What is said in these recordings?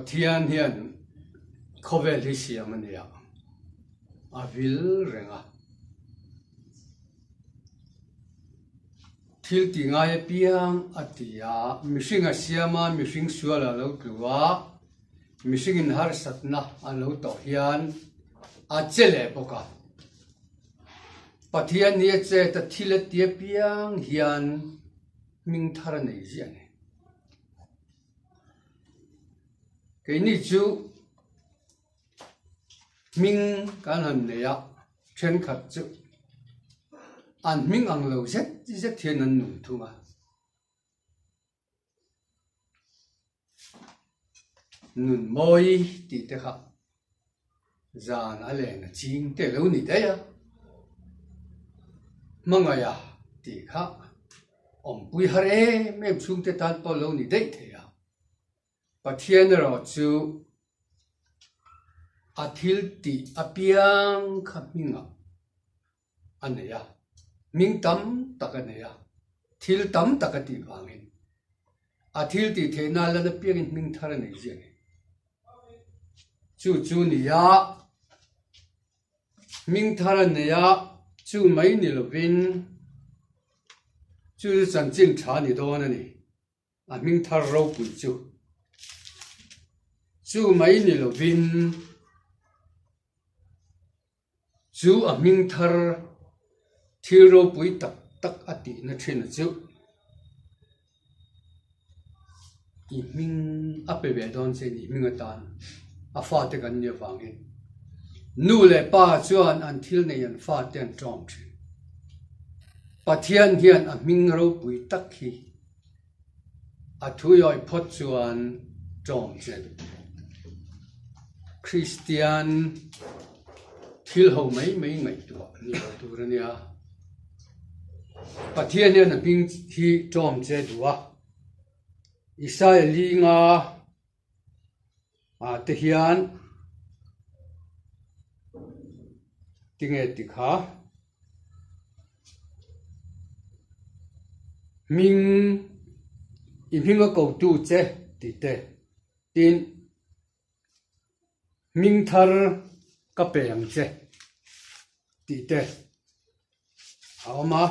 Pathian hian khawvel hi siam a nia, a vil reng a. Thil ti ngai apiang a ti a, mihring a siam a, mihring sual a lo tlu a, mihringin harsatna a lo tawh hian a che leh bawk a. Pathian hi a chet a, thil a ti apiang hian hming thar a nei ziah a ni. Keini chu hming kan han nei a, thenkhat chu an hming ang lo zet zet hian an nung thung a. Nun mawi tih te kha zan a len a ching te lo ni daih a, hmangaih a tih kha awmpui har em em chhungte tan pawh lo ni daih thei a, Pathian erawh chu a thil tih apiang kha hmingah a nei a, hming tam tak a nei a, thil tam tak a tih vangin a thil tih theih na lan apiangin hming thar a nei ziah a ni. Chu chu ni a, hming thar a nei a, chu mai ni lovin chu chu chanchin tha a ni dawn a ni. A hming thar ropui chu chu mai ni lovin Chu a hming thar thil ropui tak tak a tihna thin a chu i hming a pe ve dawn che ni hming atan a fate kan nih avangin nu leh pa chuan an thil nei an fate an tawng thin. Pathian hian a hming ropui tak hi A thuiawih phawt chuan ṭawng che Kristian thil ho mai mai ngaihtuah ni lo tur a nia. Pathian hian a hming hi ṭawng che duh a, Isaia linga ah te hian tinge tikha. Hming i hming a ko tu che tih te tin hming thar ka pe ang che tih te a awm a,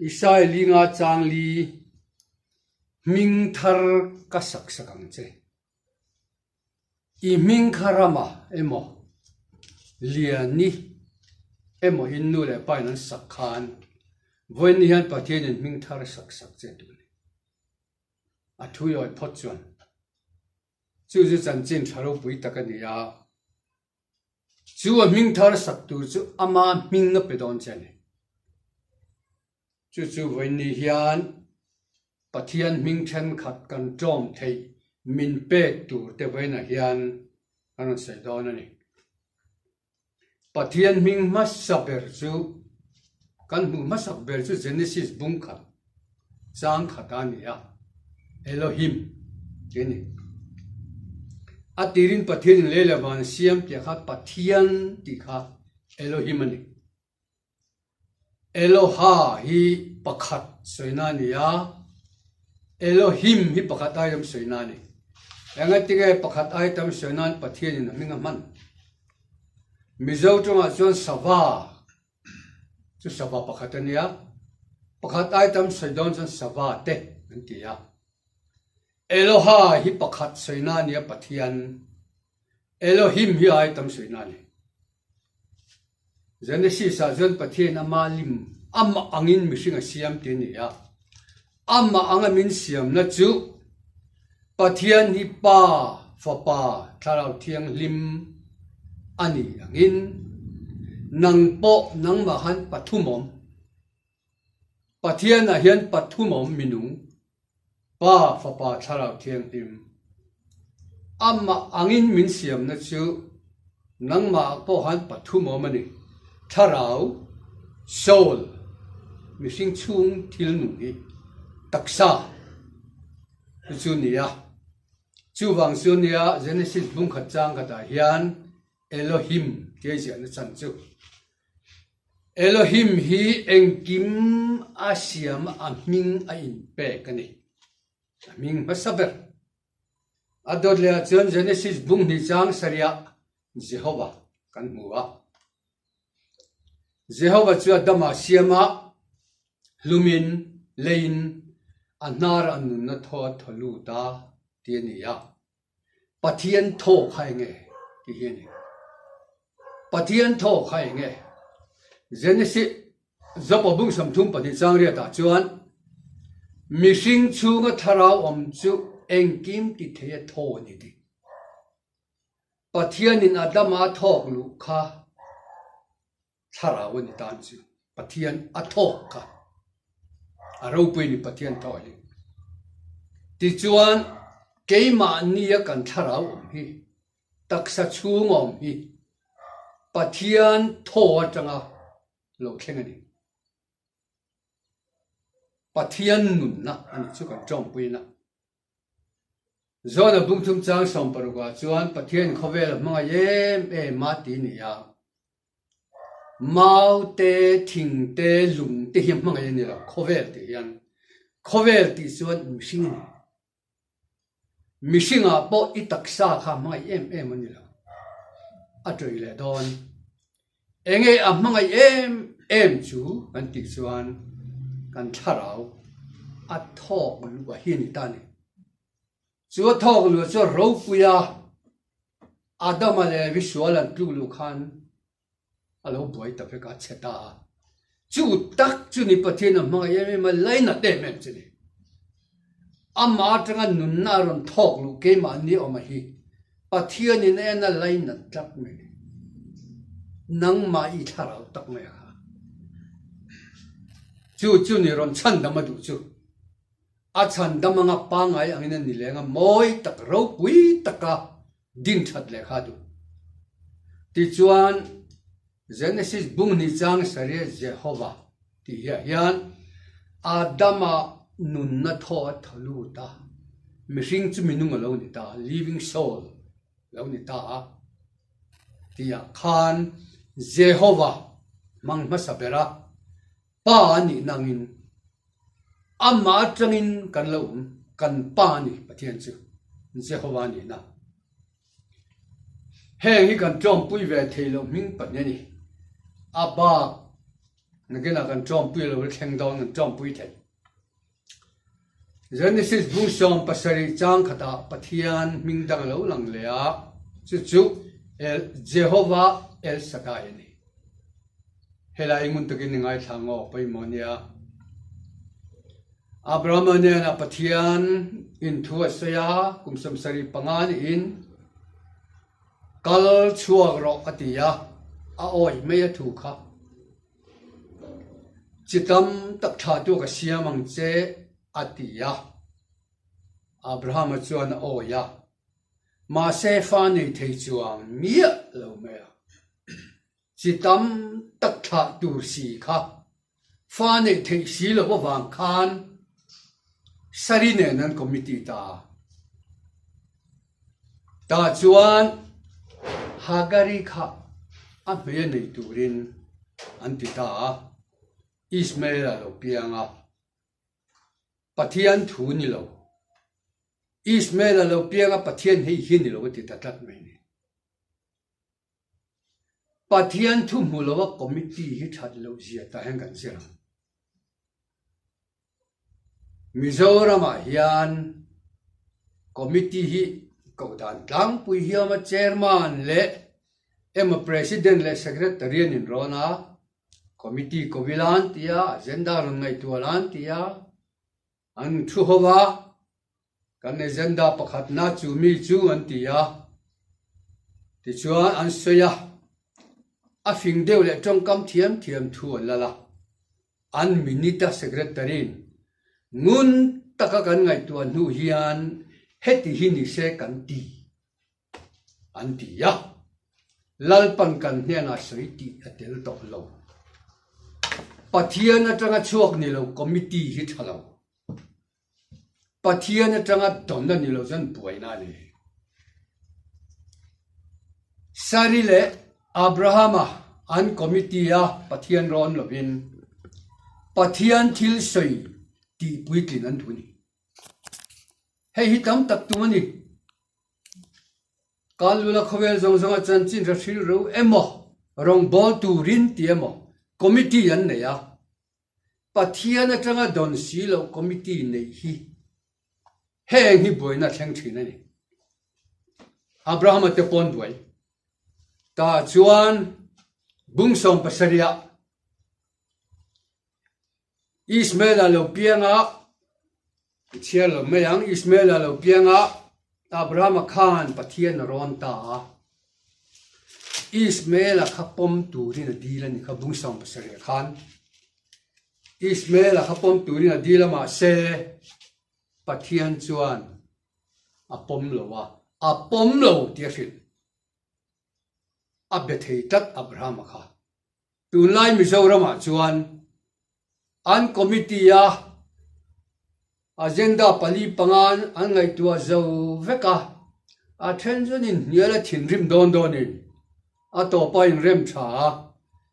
Isai linga changli hming thar ka sak sak ang che. I hming kha rama emaw Liani emaw in nu leh pa in an sak khan vawiin hian Pathian in hming thar sak sak che duh a ni. A thu i awih phawt chuan chu chu chanchin tha ropui tak a ni a, chu a hming thar sak tur chu ama hming a pe dawn che a ni. Chu chu vawiin hian Pathian hming thenkhat kan ṭawm theih min pek tur te vawiinah hian kan rawn sawi dawn a ni. Pathian hming hmasa ber chu kan hmuh hmasak ber chu Genesis bung khat chang khat a ni a, Elohim tih a ni. A tirin Pathianin lei leh van siam tih kha Pathian tih kha Elohim a ni. Eloha hi pakhat sawina a ni a, Elohim hi pakhat aitam sawina a ni. Engatinge pakhat aitam sawi nan Pathianin a hming a hman? Mizo tawngah chuan sava chu sava pakhat a nia, pakhat aitam sawi dawn chuan sava te an ti a. Eloha hi pakhat sawina a nia Pathian, Elohim hi aitam sawina a ni. Genesis ah chuan Pathian ama lim amah angin mihring a siam tih a ni a, amah anga min siamna chu Pathian hi Pa, Fapa, Thlarau Thianghlim a ni angin nang pawh nangmah khan pathum awm. Pathian ah hian pathum awm minung, Pa, Fapa, Thlarau Thianghlim. Amah angin min siamna chu nangmah ah pawh khan pathum awm a ni, Thlarau, soul, mihring chhung thil nung hi, taksa chu chu ni a. Chuvang chu nia Genesis bungkhat chang khatah hian Elohim tia ziahna chan chu. Elohim hi engkim a siam a hming a inpek a ni. A hming hmasa ber. A dawt leh ah chuan Genesis bung hnih chang sarih Jehova kan hmu a. Jehova chu Adama siam a, hlumin, leiin a hnar a nunna thaw a thaw lut a ti a ni a. Pathian thaw kha eng nge ti hi a ni. Pathian thaw kha eng nge? Genesis Job a bung 32 chang riatah chuan mihring chhunga thlarau awm chu engkim ti thei a thaw a ni ti. Pathianin Adama a thawk luh kha thlarau a ni tan chu Pathian a thawk kha a ropui a ni Pathian thawh hi. Tichuan keimahnia kan thlarau awm hi taksa chhung awm hi Pathian thaw atanga lo thleng a ni. Pathian nunna a ni chu kan tawngpuina. Zona bungthum chang 60 ah chuan Pathian khawvel a hmangaih em em a ti ni a. Mau te, thing te, lung te hi a hmangaih a ni lo, khawvel tih hian. Khawvel tih chuan mihring a ni. Mihringah pawh i taksa kha hmangaih em em a ni lo. A tawih leh dawn. Enge a hmangaih em em chu kan tih chuan kan thlarau a thawk luh a hi a ni ta a ni. Chu a thawk luh chu ropuia Adama leh Visual an tluk luh khan a lo buai ta vek a, a chhe ta a. Chu tak chu ni Pathian a hmangaih em em a, lainat em em chu ni. Amah atanga nunna a rawn thawk luh keimahni awm a hi Pathianin a en a lainat tlat mai. Nangmah i thlarau tak mai a kha. Chu chu ni rawn chhandam a duh chu. A chhandam anga pangngai angin a ni leng a, mawi tak ropui taka din that leh kha a duh. Tichuan, Genesis bung hnih chang sarih Jehova tih hiah hian Adama nunna thaw a thaw lut a, mihring chu minung a lo ni ta, living soul lo ni ta a tihah khan Jehova hmang hmasa ber a, Pa a nih nangin amah atangin kan lo awm, kan Pa a ni Pathian chu Jehova nihna. Heng hi kan tawmpui ve thei loh hming pahnih a ni. A bak nakinah kan tawmpui lo la thleng dawn kan tawmpui thei. Genesis bung 17 chang khatah Pathian hming dang a lo lang leh a, chu chu El Jehovah El Shaddai a ni. Helai ngun takin i ngaithla ngaw pawimawh nia. Abrahama hnenah Pathian in thu a sawi a, kum 75 niin kal chhuak rawh a ti a, a awih mai a thu kha. Chi tam tak tha tu ka siam ang che a ti a, Abrahama chuan a awih a, mahse fa nei thei chuang miah lo mai a. Chi tam tak thlah tur si kha fa neih theih si lo avang khan Sari nen an committee ta a. Tah chuan Hagari kha a hmei a nei turin an ti ta a, Ismael a lo piang a, Pathian thu ni lo. Ismael a lo piang a, Pathian hei hi ni lo a ti ta tlat mai a ni. Pathian thu hmu lo a committee hi that loh zia tah hian kan zir ang. Mizoramah hian committee hi koh dan tlangpui hi a awm a, chairman leh emaw president leh secretary an inrawn a, committee kovil an ti a, agenda rawn ngaihtuah la an ti a, An thu ho a, kan agenda pakhatna chu mi chu an ti a, tichuan an sawi a, a fing deuh leh tawngkam thiam thiam thu an lal a, an minute a secretary in ngun taka kan ngaihtuah hnu hian heti hi ni se kan ti an ti a, Lalpan kan hnenah sawi tih a tel tawh lo. Pathian atanga chhuak ni lo committee hi tha lo. Pathian atanga dawn a ni lo chuan buaina a ni. Sari leh Abrahama an committee a Pathian rawn lovin Pathian thil sawi tih puitlin an duh a ni. Hei hi tam tak tum a ni. Kalula khawvel zawng zawnga chanchin hre hril ro emaw, rawngbâwl turin ti emaw committee an nei a. Pathian atanga dawn si loh committee neih hi heng hi buaina thleng thin a ni. Abrahama te pawn buai tah chuan bung 70 ah Ismael-a lo piang a, i chhiar lo mai ang, Ismael-a lo piang a, Abrahama khan Pathian a rawn ta a, Ismael-a kha pawm turin a dil a ni kha bung 70 khan. Ismael-a kha pawm turin a dil a mahse Pathian chuan a pawm lo a, a pawm lo tih a hrilh. A be thei tlat Abrahama kha. Tunlai Mizoramah chuan an committee a agenda pali panga an ngaihtuah zo vek a, a then chuan inhnial a thinrim dawn dawnin a tawpa inrem tha a,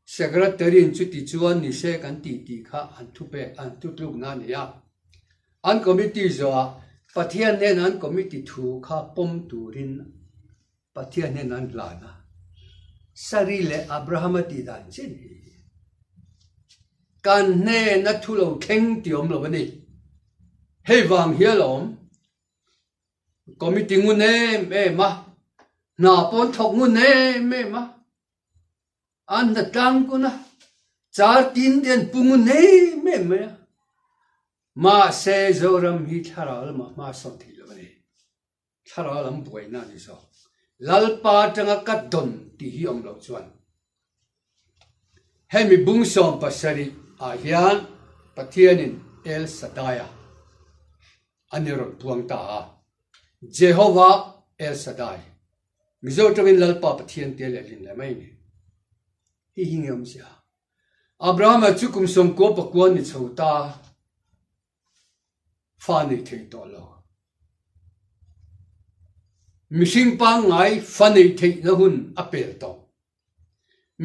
secretary in chuti chuan ni se kan tih tih kha an thupek an thutlukna a ni a. An committee zawhah Pathian hnena an committee thu kha pawm turin Pathian hian an hlan a, Sari leh Abrahama tih dan chin hi kan hnena thu lo thleng tih awm lo a ni. Hei vang hi alawm committee ngun em em a, hna pawn thawk ngun em em a, an hna tlang kun a, char tin te an pu ngun em em mai a, mahse Zoram hi thlarau lamah hma sawn thei lo a ni. Thlarau lam buaina a ni zawk. Lalpa atanga ka dawn tih hi awm loh chuan hemi bung 70 ah hian Pathianin El Shaddai-a a ni rawn puang ta a, Jehovah El Shaddai, Mizo tangin Lalpa Pathian tia lehlin leh mai a ni. Hei hi nge awmzia? Abrahama chu kum 99 ni chho ta. Fa nei thei tawh lo. Mihring pangngai fa nei theihna hun a pel tawh.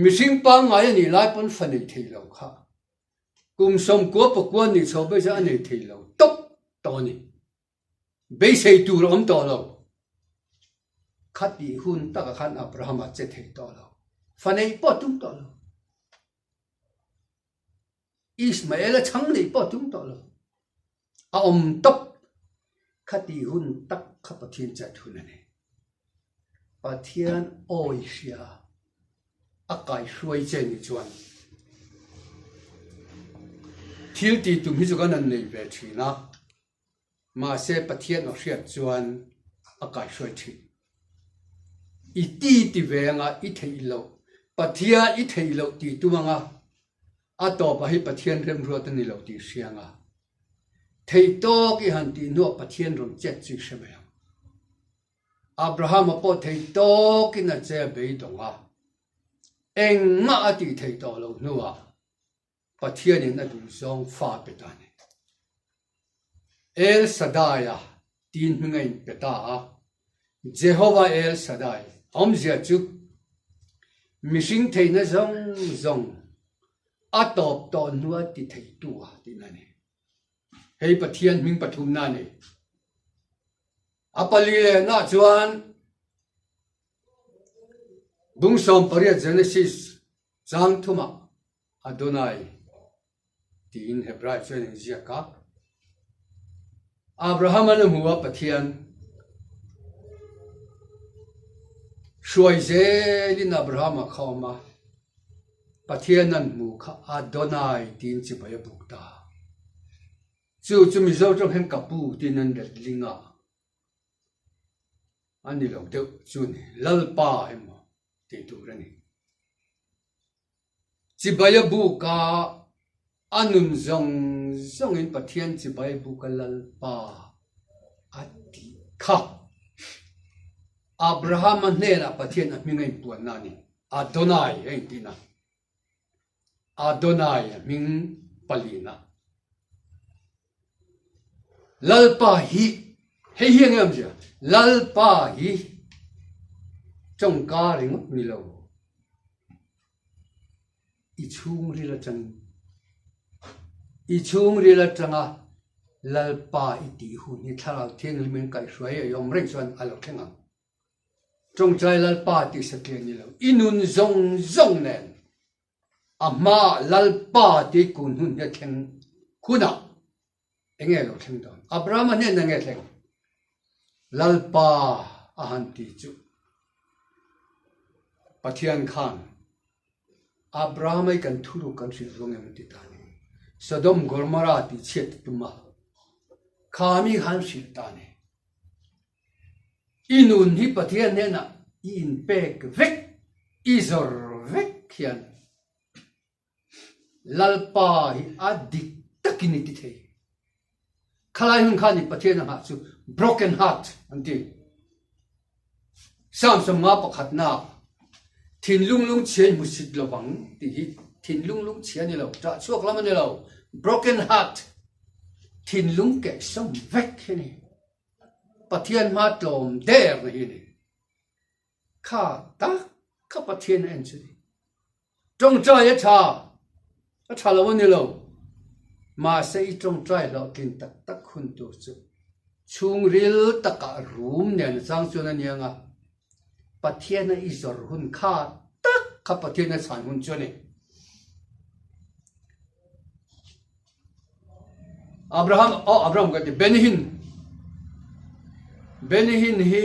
Mihring pangngai a nih lai pawn fa nei thei lo kha. Kum 99 nih chho pawh hian a nei thei lo tawp tawh a ni. Beisei tur a awm tawh lo. Khatih hun takah khan Abraham-a che thei tawh lo. Fa neih pawh a tum tawh lo. Ismael a chhang neih pawh a tum tawh lo. A awm tawp. Khati hun tak kha Pathian chat hun a ni. Pathian awi hria a kaihruai che ni chuan thil tih tum hi chu kan han nei ve thin a, mahse Pathian aw hriat chuan a kaihruai thin. I ti ti ve anga i theih loh, Pathian i theih loh tih tum anga a tawpah hi Pathian remruat a ni lo tih hria anga theih tawk i han tih hnuah Pathian rawn chet chu i hre mai ang. Abrahama pawh theih tawkin a che a beidawng a, engmah a tih theih tawh loh hnuah Pathianin a duhzawng fa pe ta a ni. El Shaddai-a tiin hming a inpe ta a, Jehovah El Shaddai awmzia chu mihring theihna zawng zawng a tawp tawh hnua ti theitu a tihna a ni. Hei Pathian hming pathumna a ni. A pali lehna chuan bung 18 Genesis chang thumah Adonai tiin Hebrai chuan an ziak a. Abraham-a na hmu a Pathian hruai zelin Abraham-a kha awm a, Pathian an hmu kha Adonai tiin chibai a buk ta. Chu chu Mizo tawng hian ka pu tiin an letling a, a ni lo deuh chu ni, Lalpa emaw tih tur a ni. Chibai a buk a, a nun zawng zawngin Pathian chibai buk a Lalpa a tih kha. Abrahama hnenah Pathian a hming a inpuanna a ni, Adonai a intihna. Adonai a hming palina. Lalpa hi, hei hi enge awmzia? Lalpa hi tawngka ringawt ni lo, i chhungril atangin, i chhungril atanga Lalpa i tih hun hi Thlarau Thianghlimin kaihhruai a i awm reng chuan a lo thleng ang. Tawngtai Lalpa tih satliah ni lo, i nun zawng zawng nen a hmaah Lalpa tih kun hun hi a thleng hunah eng nge lo thleng dawn? Abrahama hnenah eng nge thleng? Lalpa a han ti chu Pathian khan Abrahama i kan thuruk kan hrilh ruang em ti ta ni. Sodom Gomorrah tih chhiat tum a, kha mi khan hrilh ta ni. I nun hi Pathian hnenah i inpek vek, i zawr vek hian Lalpa hi a dik takin i ti thei. Khalai hun khan i Pathian a nghah chu broken heart an ti. Psalm 50 pakhatna thinlung lungchhia i hmusit lovang tih hi thinlung lungchhia a ni lo, ṭah chhuak lam a ni lo, broken heart thinlung kehsawm vek hi a ni. Pathian hma tlawm der na hi a ni. Kha tak kha Pathian a en chu ni. Tawngtai a tha, a tha lo a ni lo. Mahse i tawngtai hlawhtlin tak tak hun tur chu chhungril takah rum nen a chang chuan a nia nga, Pathian a i zawr hun kha tak kha Pathian a chhan hun chu a ni. Abraham, oh Abraham ka ti, Benihin, Benihin hi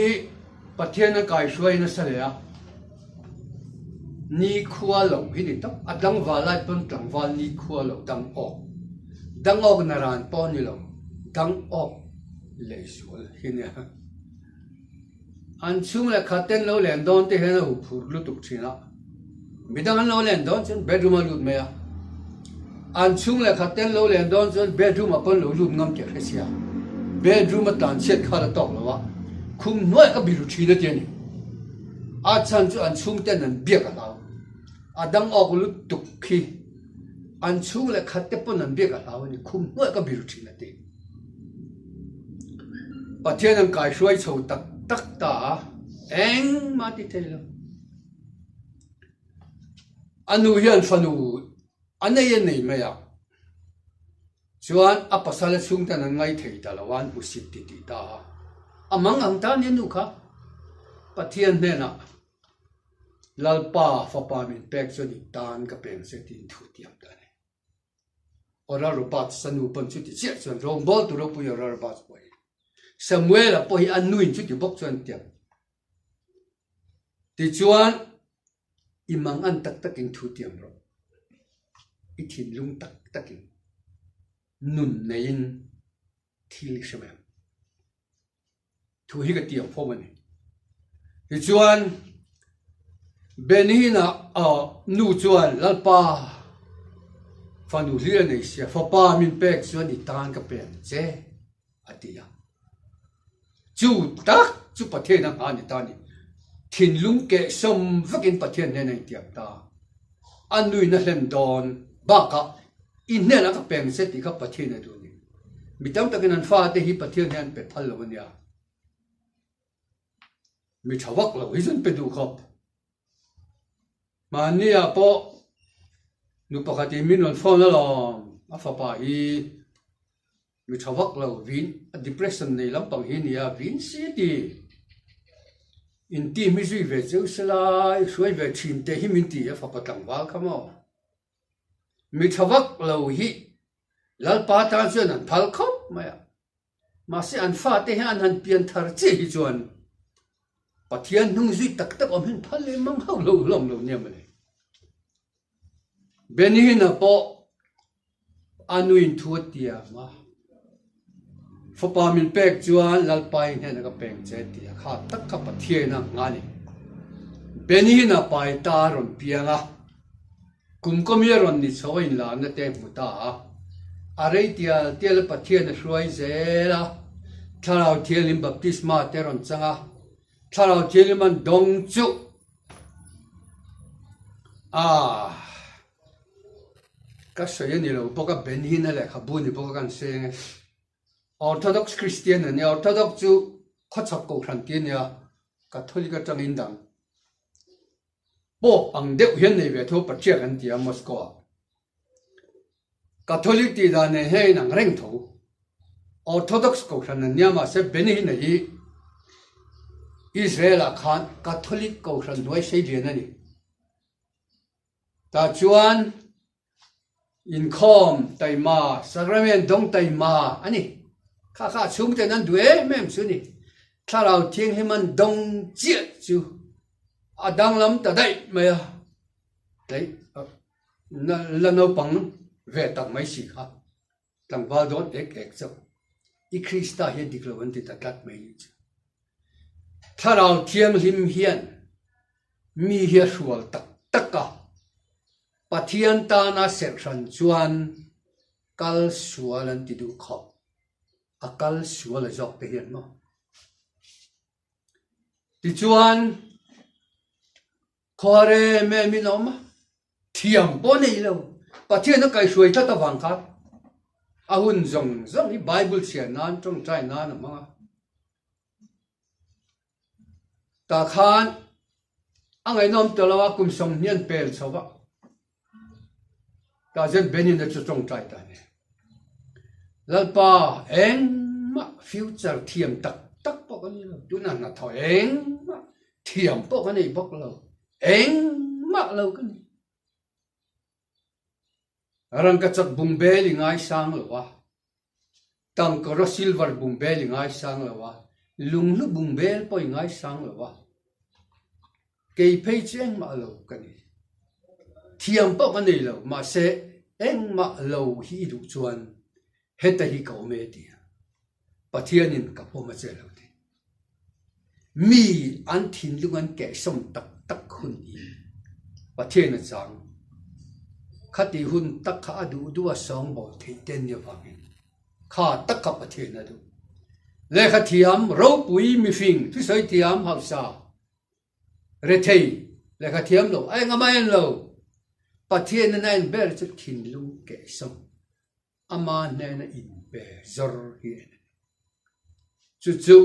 Pathian a kaihruai nasa leh a, nikhua lo hi ni tawp, a tlangval lai pawn tlangval nikhua lo dang awk, dang awk naran pawh a ni lo, dang awk lehzual hi nia. An chhung leh khat ten lo len dawn te hian a huh phur lutuk thin a, midang an lo len dawn chuan bedroom a lut mai a, an chhung leh khat ten lo len dawn chuan bedroom ah pawn lo lut ngam tih a hre sia, bedroom a tlan chhiat kha la tawk lo a, khum hnuai ka biru thin a ti a ni. A chhan chu an chhung ten an biak a hlau, a dang awk lutuk khi an chhung leh khat te pawn an biak a hlau a ni, khum hnuai ka biru thin a ti. Pathian an kaihruai chho tak tak ta a, engmah ti thei lo. A nu hian fanu a nei a nei mai a, chuan a pasal a chhungten an ngai thei ta lo a, an hmusit ti tih ta a. A mang ang ta a nia nu kha, Pathian hnenah Lalpa fapa min pek chuan i tan ka peng che tiin thu tiam ta a ni. Oral Roberts a nu pawn chuti chiah chuan rawngbâwl tur ropui Oral Roberts pawh hi Samuel-a pawh hi a nuin chuti bawk chuan tiang. Tichuan, i mang an tak takin thu tiam rawh. I thinlung tak takin nun neiin thil i hre mai ang. Thu hi ka tiang fawm a ni. Tichuan, Benihina nu chuan Lalpa fanu hlir a nei sia, fapa min pek chuan i tan ka pe ang che, a ti a. Chu tak chu Pathian a nghah a ni ta a ni. Thinlung kehsawm vekin Pathian hnenah a intiam ta. A nuin a hlen dawn bakah i hnenah ka peng che tih kha Pathian a duh a ni. Mi tam takin an fate hi Pathian hian an pe phal lo a nia. Mi tha vak lo hi chu an pe duh khawp. Mahni ah pawh nu pakhatin min rawn phone alawm a fapa hi mi tha vak lo vin a depression nei lampang hi a nia vin si a ti. In team hi zui ve cheu sela i hruai ve thin teh hi min ti a fapa tlangval kha maw. Mi tha vak lo hi Lalpa tan chuan an phal khawp mai a, mahse an fate hian an han pian thar chiah hi chuan Pathian hnung zui tak tak awm hian phal leh mang hauh lo hlawm lo nia mawle. Benihina pawh a nuin thu a tiam a, fapa min pek chuan Lalpa i hnenah ka peng che ti a, kha tak kha Pathian a nghah a ni. Benihina pai ta a rawn piang a. Kum kawmi a rawn ni chho a inlarna te hmu ta a, a rei tial tial a Pathian a hruai zel a, Thlarau Thianghlim baptisma te a rawn chang a, Thlarau Thianghlim an dawng chu a ka sawi a ni lo bawk a, Benhina lehkhabu ni bawk a kan sawi ang e. Orthodox Christian a nia, Orthodox chu khawchhak kohhran tih a nia, Catholic atangin dang. Pope ang deuh hian nei ve tho Patriarch an ti a Moscow ah. Catholic tih dan nen hian a inang reng tho. Orthodox kohhran an nia mahse Benihina hi. Israel ah khan Catholic kohhran hnuai sei lian a ni. Tah chuan inkhawm taima, sacrament dawng taima a ni. Kha kha a chhungten an duh em em chu a ni. Thlarau Thianghlim an dawng chiah chu a danglam ta daih mai a. Tlai la naupang ve tak mai si kha. Tlangval dawn ek ek chauh. I Krista hi a dik lo an ti ta tlat mai nih chu. Thlarau Thianghlim hian mi hi a hrual tak tak a, Pathian tana serhhran chuan kal sual an ti duh khawp. A kal sual a zawk te hian maw? Tichuan, Khuare em in a awm a, thiam pawh a nei lo. Pathian a kaihhruai tlat avang khan a hun zawng zawng hi Bible chhiar nan, tawngtai nan a hmang a. Tah khan a ngaihnawm tawh lo a, kum 20 an pel chho va. Tah chuan Benin a chu tawngtai ta a ni. Lalpa engmah future thiam tak tak pawh ka ni lo, tunah hnathawh engmah thiam pawh ka nei bawk lo, engmah lo ka ni. Rangkachak bungbel i ngaisang lo a, tangkawra silver bungbel i ngaisang lo a, lunghlu bungbel pawh i ngaisang lo a, kei phei chu engmah lo ka ni. Thiam pawh ka nei lo, mahse engmah lo hi i duh chuan heta hi ka awm e ti a, Pathianin ka pawm a che lo ti. Mi an thinlung an kehsawm tak tak hun hi Pathian a chang. Khati hun tak kha a duh duh a sawngbawl theih te nia vangin kha tak kha Pathian a duh. Lehkha thiam, ropui, mifing, thusawi thiam, hausa, rethei, lehkha thiam lo, a engah mah en lo. Pathian in a en ber chu thinlung kehsawm. Ama hnena inpe zawr hi a ni. Chu chu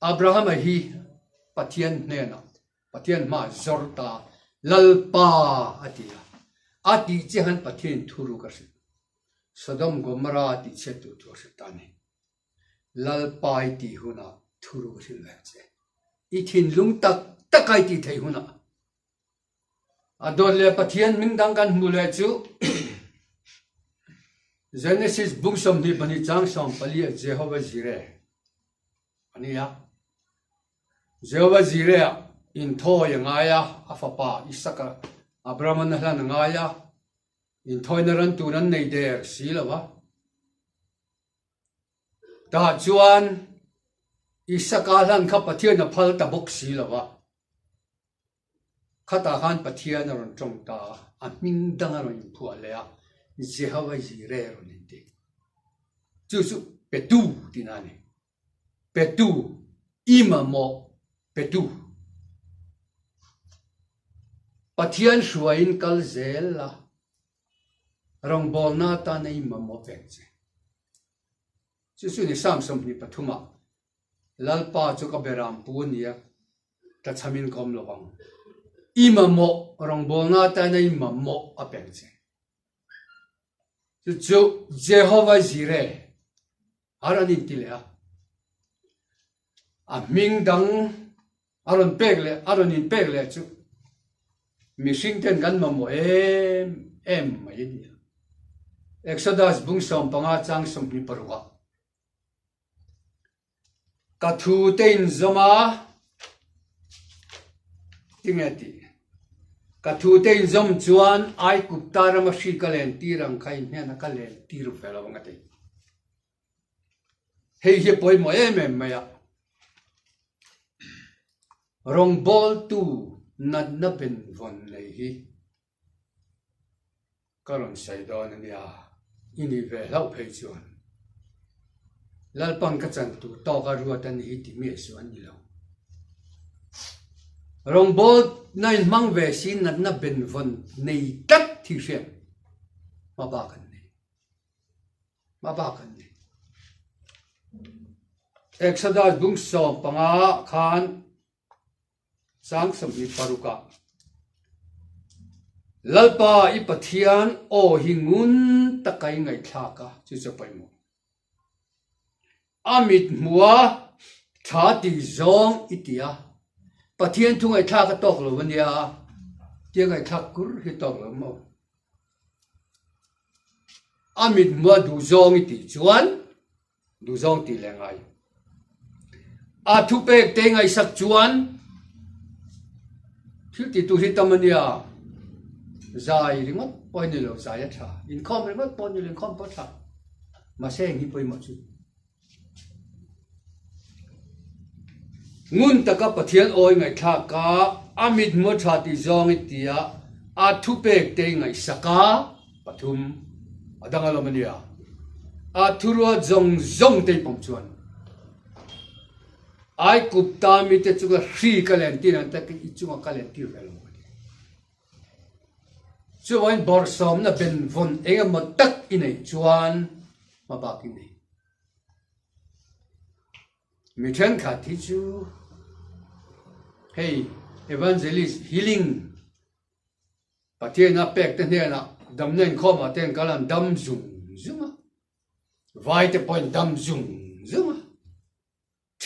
Abrahama hi Pathian hnenah, Pathian hmaah zawr ta Lalpa a ti a. A tih chiah khan Pathian thuruk a hrilh. Sodom Gomorrah a tih chhiat tur thu a hrilh ta a ni. Lalpa i tih hunah thuruk a hrilh vek che. I thinlung tak taka i tih theih hunah A dawt leh Pathian hming dang kan hmuh leh chu Genesis bung 22 chang 14 ah Jehovah Jireh a ni a. Jehovah Jireh ah inthawi a ngai a, a fapa Isaka Abraham a hlan a ngai a, inthawina ran tur an nei der si lo va. Tah chuan Isaka hlan kha Pathian a phal ta bawk si lo va. Khatah khan Pathian a rawn tawng ta a, a hming dang a rawn inphuah leh a, Jehovah Jireh a rawn inti. Chu chu petu tihna a ni. Petu, i mamawh petu. Pathian hruaiin kal zel la, rawngbawlna atana i mamawh pek che. Chu chu ni Psalm 23 ah Lalpa chu ka beram pu a nia, ka chhamin ka awm lo ang. I mamawh rawngbawlna atana i mamawh a peng che. Chu chu Jehovah Jireh a rawn inti leh a. A hming dang a rawn pek leh a rawn inpek leh chu mihring ten kan mamawh em em mai a ni a. Exodus bung 15 chang 26 ah Ka thu te in zawm a, tinge tih? Ka thu te in zawm chuan Aigupta rama hri ka len tir ang kha in hnenah ka len tir ve lo ang a ti. Hei hi a pawimawh em em mai a. Rawngbawltu natna benvawn nei hi Ka rawn sawi dawn a nia, i nih ve hlauh phei chuan Lalpan ka chan tur tawk a ruat a ni hi ti miah suh an ni lo. Rawngbawlna inhmang ve si natna benvawn nei tlat thi hriat hma bak an nei. Hma bak an nei. Exodus bung 15 khan Chang 26 ah, Lalpa i Pathian aw hi ngun taka i ngaihthlak a, chu chu a pawimawh. A mit hmuh a, Tha ti zawng i ti a, Pathian thu ngaihthlak a tawk lo a nia, tia ngaihthlak kur hi tawk lo maw? A mit hmua duh zawng i tih chuan duh zawng tih leh ngai. A thupek te ngaihsak chuan thil ti tur hi tam a nia, zai ringawt pawh a ni lo, zai a tha, inkhawm ringawt pawh a ni lo, inkhawm pawh a tha, mahse eng hi pawimawh chu. Ngun taka Pathian awi ngaihthlak a, a mithmu tha tih zawng i ti a, a thupek te i ngaihsak a, pathum a dang alawm a nia. A thuruat zawng zawng te i pawm chuan Aigupta mite chunga hri ka len tir ang takin i chunga ka len tir ve lo a ti. Chuvangin bawrhsawmna benvawn eng emaw tak i neih chuan hmabak i nei. Mi thenkhat hi chu hei Evangelist Healing Pathiana pek te hnenah damna inkhawmah te an kal a, an dam zung zung a, vai te pawhin dam zung zung a.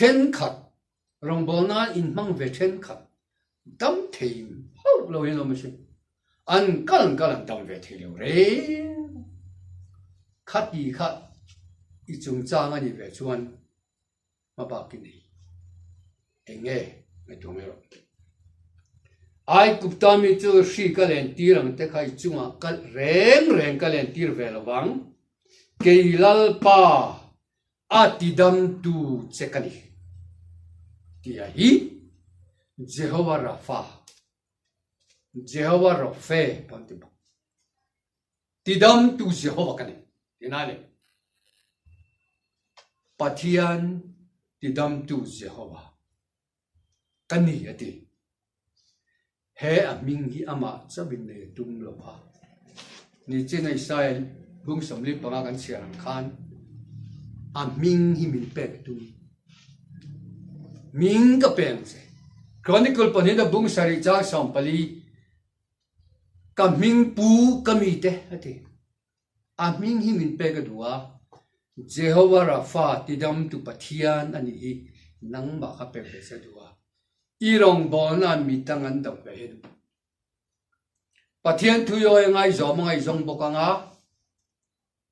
Thenkhat rawngbawlnain inhmang ve thenkhat dam thei hauh lo hian awm a si. An kal an kal an dam ve thei lo reng. Khati kha i chungchang a nih ve chuan hmabak i nei eng nge ngaihtuah mai rawh. Aigupta mi chu hri ka len tir ang te kha i chungah kal reng reng ka len tir ve lo vang. Kei Lalpa A tidamtu che ka ni, tia hi Jehovah Rapha, Jehovah Rophe pawh an ti bawk. Tidamtu Jehovah ka ni, tina a ni. Pathian tidamtu Jehovah ka ni a ti. He a hming hi amah chauhin nei a tum lo a. Nichin a Israel bung 45 kan chhiar ang khan a hming hi min pek a tum. Hming ka pe ang che. Chronicle pahnih a bung sarih chang 14 ka hming pu ka mite a ti. A hming hi min pek a duh a, Jehovah Rapha tidamtu Pathian a nih hi nangmah kha pek ve che a duh a, i rawngbawlnaah mi dang an dam ve hi a duh. Pathian thu i awi a ngaizawm a ngaihzawng bawk ang a,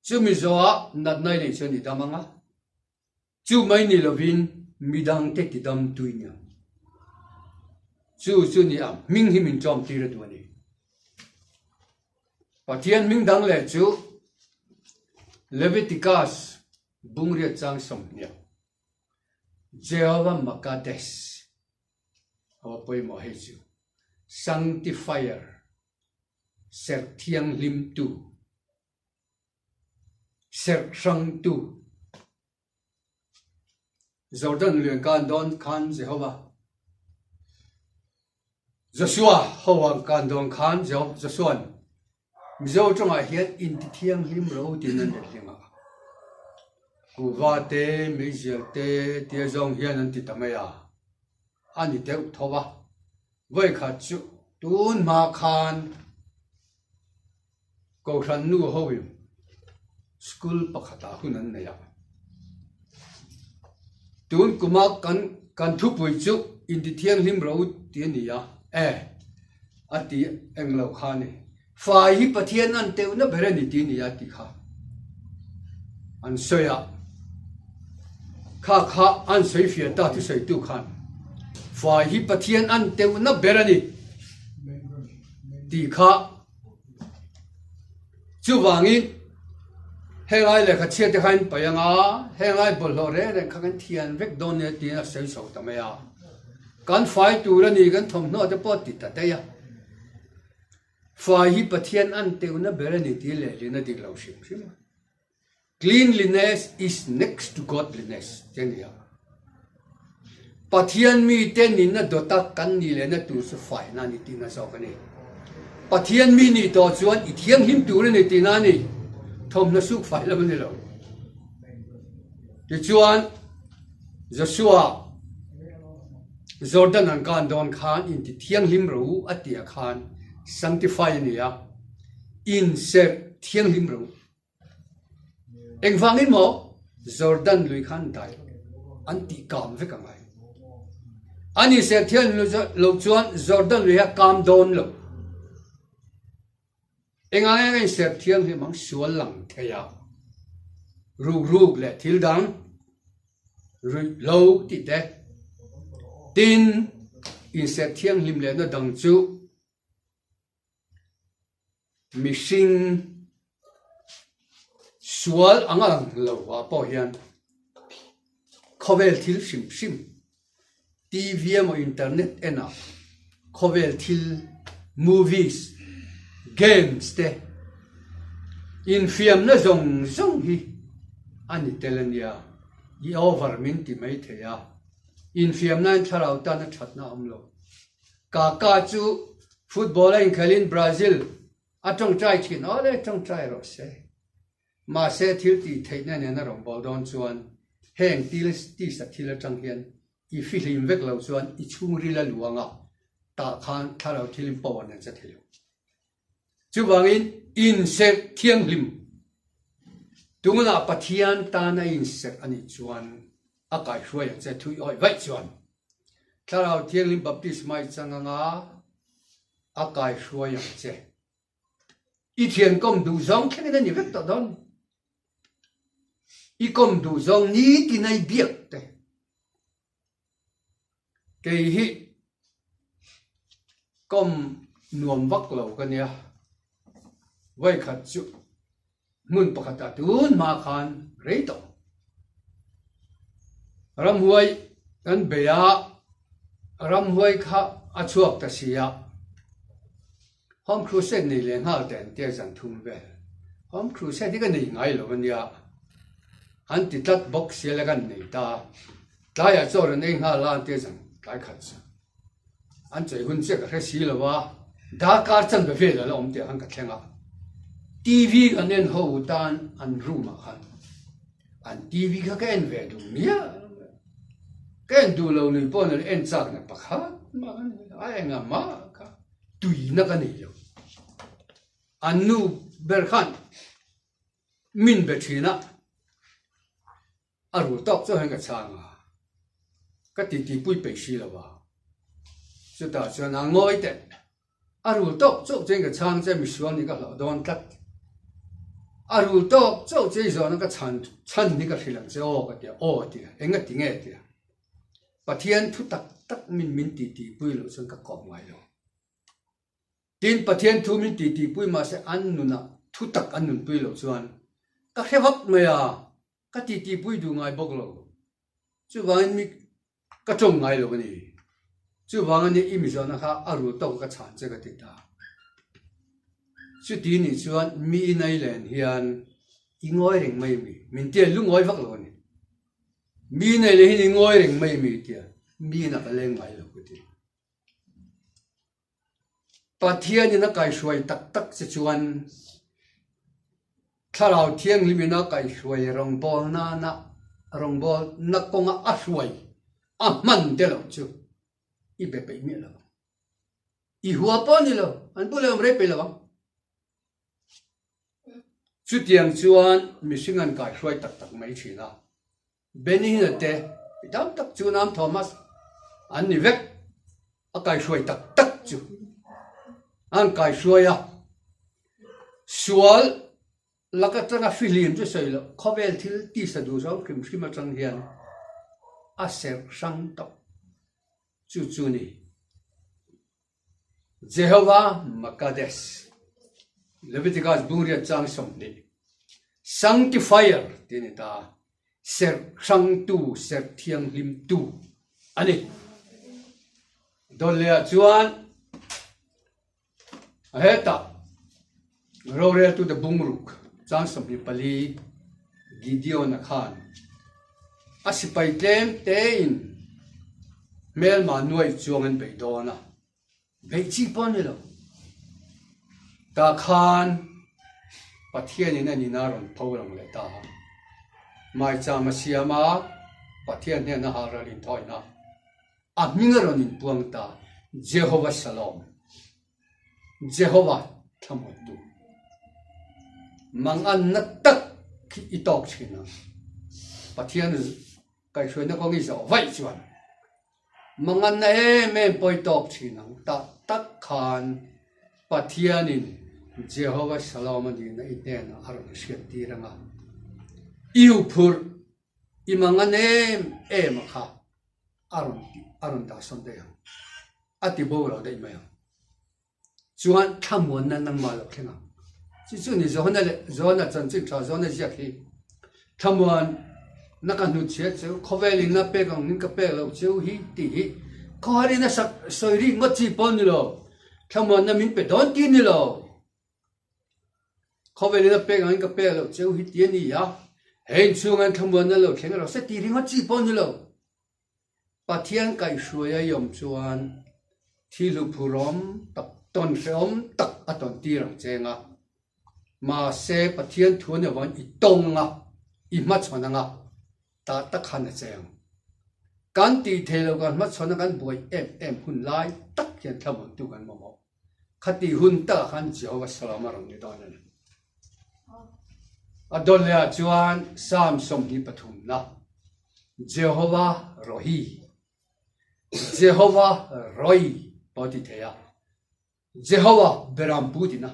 chumi zawhah natna i neih chuan i dam ang a, chu mai ni lovin midangte tidamtu i ni ang. Chu chu ni a hming hi min ṭawmtir a duh a ni. Pathian hming dang leh chu Leviticus bungriat chang 20, Jehovah Makades a va pawimawh hei chu, Sanctifier, Serh Thianghlimtu, Serh Hrangtu. Jordan lian kan dawn khan Jehovah Joshua ho ang kan dawn khan Joshua'n Mizo tawngah hian intithianghlim ro tiin an letling a. Kuhva te, meizial te tia zawng hian an ti ta mai a, a ni deuh tho a. Vawikhat chu tun hma khan Kohhran nu hoin school pakhatah hun an nei a. Tun kuma kan kan thupui chu intithianghlim ro ti a ni a, e a ti eng lo kha a ni. Fai hi Pathian an teuhna ber a ni ti a ni a tih kha an sawi a. Kha kha an sawi fiah ta thusawitu khan fai hi Pathian an teuhna ber a ni tih kha Chuvangin, henglai lehkha chhiat te kha in paih ang a, henglai bawlhhlawh reng reng kha kan thian vek dawn nia tiin a sawi chho ta mai a. Kan fai tur a ni, kan thawmhnaw te pawh a ti ta daih a. Fai hi Pathian an teuhna ber a ni tih lehlin a dik lo hrim hrim a. Cleanliness is next to godliness tih a ni a. Pathian mite nihna dawta kan nih lehna tur chu faina a ni tihna zawk a ni. Pathian mi nih tawh chuan i thianghlim tur a ni tihna a ni. Thawmhnaw suk fai lam a ni lo. Tichuan, Joshua Jordan an kan dawn khan inti thianghlim ro a tih ah khan sanctify a ni a, inserh thianghlim ro. Engvangin maw Jordan lui khan dai An tih kam vek a ngai. An inserh thianghlim loh chuan Jordan lui hi a kam dawn lo. Engah nge ka inserh thianghlim ang sual lang thei a, ruk ruk leh thil dang ruih lo tih te. Tin, inserh thianghlim lehna dang chu Mihring sual ang ang lo ah pawh hian khawvel thil hrim hrim TV emaw internet en ah khawvel thil movies games te infiamna zawng zawng hi a ni tel a nia i over min ti mai thei a infiamna in thlarau tan a thatna a awm lo. Kaka chu football a inkhelhin Brazil a tawngtai thin aw le tawngtai rawh se. Mahse thil tih theihna nen a rawn bawl dawn chuan heng til tisa thil atang hian i fihlim vek lo chuan i chhungril a luang a, tah khan thlarau thilin power nen che thei lo. Chuvangin inserh thianghlim tunah Pathian tan a inserh a nih chuan a kaihruai ang che thui awih vaih chuan Thlarau Thianghlim baptisma i chang anga a kaihruai ang che. I thian kawm duh zawng thlengin a ni vek tawh dawn. I kawm duh zawng nitin a i biak te. Kei hi kawm nuam vak lo ka nia, vawikhat chu hmun pakhatah tun hma khan rei tawh. Ramhuai kan bei a, ramhuai kha a chhuak ta si a, Home Crusade nei leh nghal teh an tia zan thum vel. Home Crusade hi ka nei ngai lo a nia, an ti tlat bawk sia le kan nei ta. Tlaiah chaw rawn ei nghal a an tia zan tlai khat chu. An chei hun chiah ka hre si lo a, darkar chanve vel a la awm tih ah khan ka thleng a. TV kan en ho tan an room ah khan an TV kha ka en ve duh miah lo mai. Ka en duh lo lui pawh ni en chak na pakhat mah ka nei lo, a engah mah kha tuina ka nei lo. An nu ber khan min be thin a. A rul tawk chu hian ka chhang a, ka titi pui peih si lo a. Chutah chuan a ngawi teh, a rul tawk chauh chuan ka chhang che misual nih ka hlauh dawn tlat. A rul tawk chauh che i zawhna ka chhan chhan hi ka hrilh ang che aw ka ti a, aw a ti a, eng a ti nge a ti a. Pathian thu tak tak min min titi pui loh chuan ka kawp ngai lo. Tin, Pathian thu min titipui mahse an nunah thu tak an nunpui loh chuan ka hre vak mai a, ka titipui duh ngai bawk lo. Chuvangin mi ka tawng ngai lo a ni. Chuvang a nia i mizawhna kha a rul tawk a ka chhan che ka ti ta. Chuti nih chuan mi i nei len hian i ngawi reng mai mi, min tia lungawi vak lo a ni. Mi nei leh hian i ngawi reng mai mi tia mi inah ka leng ngai lo ka ti. Pathianin a kaihruai tak tak che chuan Thlarau Thianghlimin a kaihruai rawngbâwl nana rawngbâwlna kawnga a hruai a hman te loh chu i be peih miah lo ang. I hua pawh a ni lo, an bulah awm rei peih lo ang. Chutiang chuan mihring an kaihruai tak tak mai thin a. Benny-a te mi tam tak chu Nam Thomas an ni vek, a kaihruai tak tak chu an kaihruai a, sual lak atanga fihlim chu sawi loh khawvel thil tisa duh zawng hrim hrim atang hian a serh hrang tawh chu chu ni. Jehovah Makades, Leviticus bungriat chang 20, Sanctifier tih a ni ta, serh hrangtu, serh thianghlimtu a ni. Dawleh ah chuan hetah roreltute bungruk chang 24 Gideon-a khan a sipai tlem tein hmelma nuai chuang an beih dawn a, beih chi pawh a ni lo. Tah khan Pathianin a nina rawn tho lang leh ta a, maicham a siam a, Pathian hnena hal ral inthawina a hming a rawn inpuang ta, Jehovah Shalom. Jehovah thlamuantu manganna tak khi i tawk thin ang. Pathian. Kaihhruaina kawng i zawh vaih chuan manganna em em pawi tawk thin ang tak tak khan Pathianin Jehovah Shalom a nihna i hnenah a rawn hriattir ang a. I huphurh i mangan em em a kha a rawn a rawn dah sawn daih ang. A ti bo lo daih mai ang. Chuan thlamuanna nangmah lo thleng ang. Chu chu ni Johana leh Johana chanchin tha Johana ziak hi thlamuan na ka hnut chhiat cheu khawvel in na pek ang in ka pek loh cheu hi tih hi khawhar in a sak sawi rik ngawt chi pawh ni lo thlamuan na min pe dawn ti ni lo khawvel in a pek ang in ka pek loh cheu hi ti a ni a he inchhung an thlamuan na lo thleng rawh se tih ringawt chi pawh ni lo. Pathian kaihhruai a iawm chuan thil huphurhawm tak, tawn hrehawm tak a tawn tir ang cheng a. Mahse, Pathian thu a nih avangin i tawng a, i hmachhawn ang a, tah tak khan a cheng. Kan tih theih loh kan hmachhawn a kan buai em em hun lai tak hian thlamuantu kan mamawh. Khati hun takah khan Jehovah Shalom a rawn ni dawn a ni. A dawn lehah chuan Psalm 23 na Jehovah Rohi, Jehovah Roi pawh a ti thei a, Jehovah Berampu tina.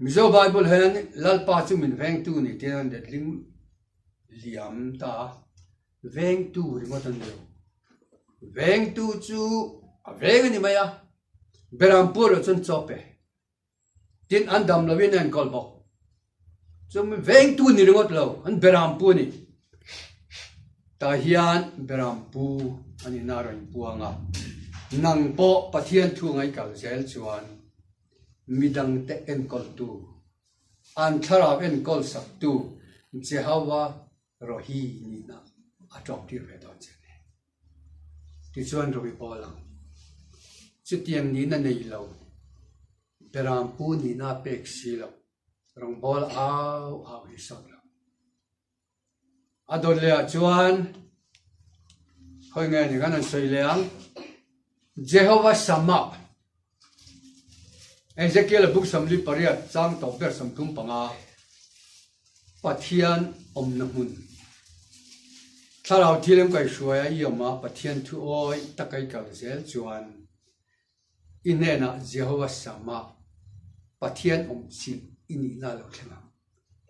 Mizo Bible hian Lalpa chu min vengtu ni tiin an letling liam ta a, vengtu ringawt an ni lo. Vengtu chu a veng a ni mai a, Berampu erawh chuan chaw pe. Tin, an dam loin a enkawl bawk. Chumi vengtu ni ringawt lo, an Berampu a ni. Tah hian Berampu a nihna a rawn inpuang a, nang pawh Pathian thu ngaihkal zel chuan midangte enkawltu, an thlarau enkawl saktu Jehovah Rohi nihna a tawngtir ve dawn che a ni. Tichuan Rohi pawl ang chutiang nihna nei lo, Berampu nihna a pek si lo, rawngbawl au au hi sawt lo. A dawt leh ah chuan khawi nge ni kan han sawi leh ang Jehovah Shammah Ezekiel a buk 48 chang tawp ber 35 Pathian awmna hmun Thlarau thil em kaihhruai a i awm a Pathian thu awi taka i kal zel chuan I hnenah Jehovah Shammah, Pathian awm chilh i nihna a lo thleng ang.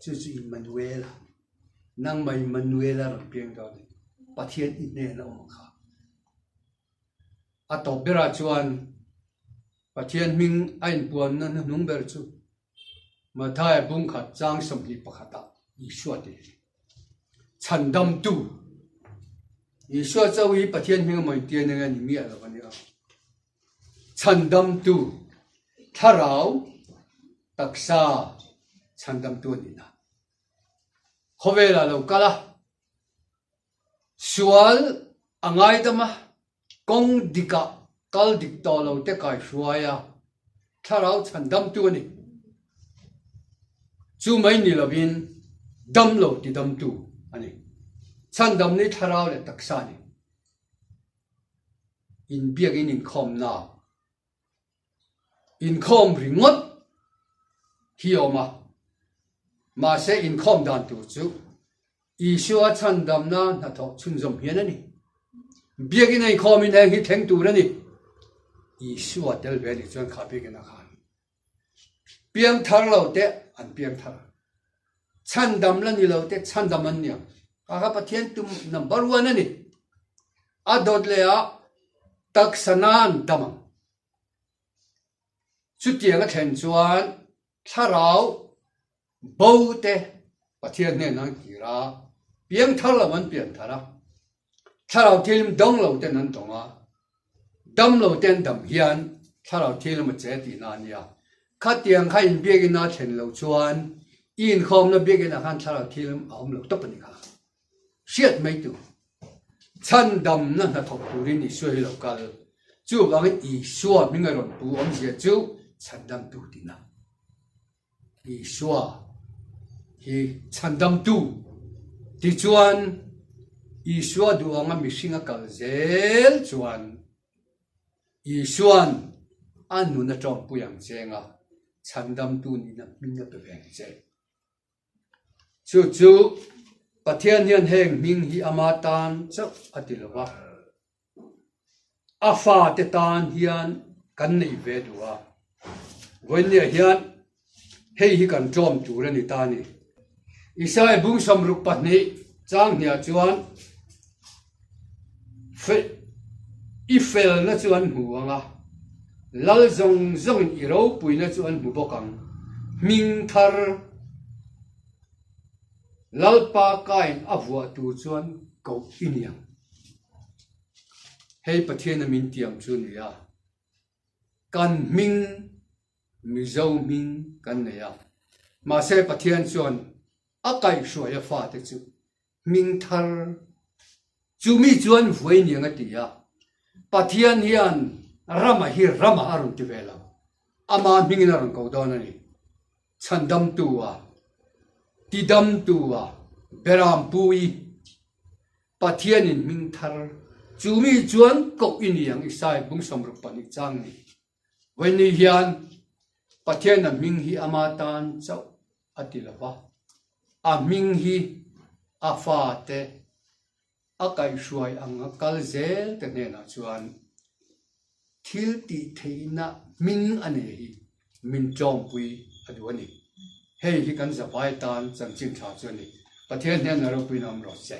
Chu chu Immanuela, nangmah Immanuela rawn piang dawn a ni. Pathian i hnena awm ang kha. A tawp berah chuan Pathian hming a inpuanna hnuhnung ber chu Mathaia bungkhat chang 21 ah Isua tih a ni. Chhandamtu Isua chauh hi Pathian hming a mawin tir neng a ni miah lo a nia. Chhandamtu Thlarau taksa chhandamtu a nihna. Khawvelah lo kal a, sual a ngaidam a, kawng dikah kal dik tawh lo te kaihruai a, thlarau chhandamtu a ni. Chu mai ni lovin damlo tidamtu a ni. Chhandam ni thlarau leh taksa a ni. Inbiakin inkhawmna inkhawm ringawt hi a awm a, mahse inkhawm dan tur chu Isua chhandamna hnathawh chhunzawm hian a ni. Biakin a inkhawmin heng hi thleng tur a ni. Isua tel ve nih chuan kha biakin a khan piangthar lo te an piangthar a, chhandam la ni lo te chhandam an ni ang. Kha kha Pathian tum number one a ni. A dawt leh ah taksa nan dam ang. Chutiang a thlen chuan thlarau bo te Pathian hnenah an kir a, piangthar lo an pianthar a, thlarau thilim dawng lo ten an dawng a, dam lo te an dam hian thlarau thilim a che tihna a nia. Khatiang kha inbiakina a thlen loh chuan i inkhawmna biakinah khan thlarau thilim a awm lo tawp a ni kha. Hriat mai tur. Chhandamna hnathawk turin Isua hi lo kal. Chuvangin Isua hming a rawn pu awmzia chu chhandamtu tihna. Isua hi chhandamtu tichuan Isua duh anga mihring a kal zel chuan Isua'n a nun a tawmpui ang cheng a, chhandamtu nihna hming a pe ve ang che. Chu chu. Pathian hian heng hming hi ama tan chauh a ti lo va, a fate tan hian kan neih ve duh a. Vawinia hian hei hi kan tlawm tur a ni ta a ni. Isaiah bung 62 chang hniah chuan I felna chu an hmu ang a, lal zawng zawngin i ropuina chu an hmu bawk ang. Hming thar Lalpa kain a vuah tur chuan koh i ni ang. Hei Pathiana min tiam chu ni a, kan hming Mizo hming kan nei a, mahse Pathian chuan a kaihhruai a fate chu hming thar chu mi chuan vuai niang a ti a, Pathian hian Rama hi Rama a rawn ti ve lo, ama hmingin a rawn ko dawn a ni. Chhandamtu a, tidamtu a, Berampuii, Pathianin hming thar chu mi chuan koh i ni ang Isai bung 62 chang ni. Vawiin hian Pathian a hming hi ama tan chauh a ti lo va, a hming hi a fate a kaihhruai ang a kal zel te hnenah chuan thil tih theihna hming a nei hi min tlawmpui a duh a ni. Hei hi kan zavai tan chanchin tha chu a ni. Pathian hnenah ropuina awm rawh se.